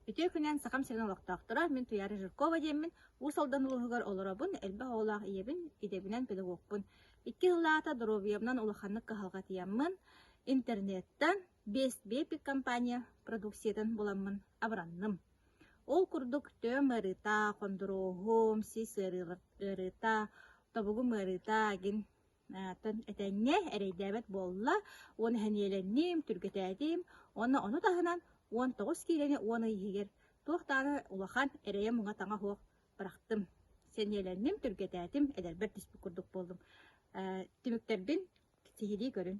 Үтүө күнүнэн Сахам сирин олохтоохторо, мин Туйаара Жиркова диэммин, Уус Алдан улууһугар олоробун, элбэх оҕолоох ийэбин, идэбинэн педагогпун. Икки сыллааҕыта доруобуйабынан улаханнык кыһалҕатыйаммын, интернеттэн Best Baby компания продукциятын буламмын абыранным. Ол курдук төм ыарыыта, хондуруоһум, сис ыарыыта, тобугум ыарыыта гин Оттон этэҥҥэ эрэйдээбэт буолла, уон эһэниэлэнним, түргэтээтим уонна ону таһынан 19 киилэни уон ый иһигэр туох даҕаны улахан эрэйэ-муҥа-таҥа суох бырахтым. Сэниэлэнним, түргэтээтим, эдэрбэр түспүт курдук буоллум. Түмүктэрбин сиһилии көрүҥ.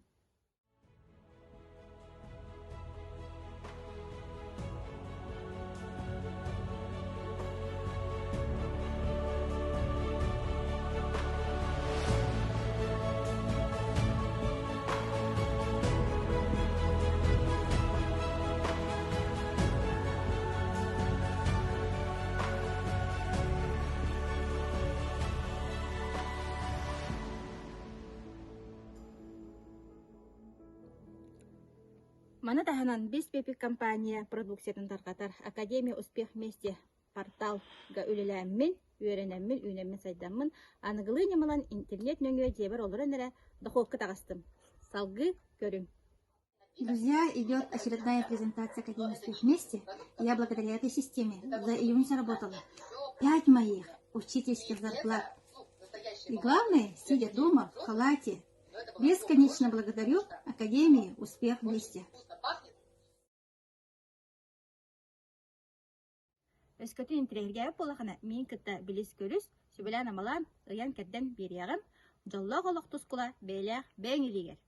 Маны таһынан Беспепик компания продукциятын тарҕатар Академия Успех вместе порталга үлэлээммин, үөрэнэммин, үүнэммин-сайдаммын, аныгылыы ньымалан интернет нөҥүө дьиэбэр олорон эрэ дохуокка таҕыстым. Салгыы көрүҥ. Друзья, идет очередная презентация Академии «Успех вместе». Я благодаря этой системе за июнь заработала пять моих учительских зарплат. И главное, сидя дома в халате, Бесконечно благодарю Академию «Успех вместе». Өскөтүн интэриэһиргээбит буоллахына, миигин кытта билис-көрүс, сүбэлээн-амалаан, ыйан-кэрдэн биэриэҕим. Дьоллоох олох тускула бэйэлээх бэйэҥ илиигэр.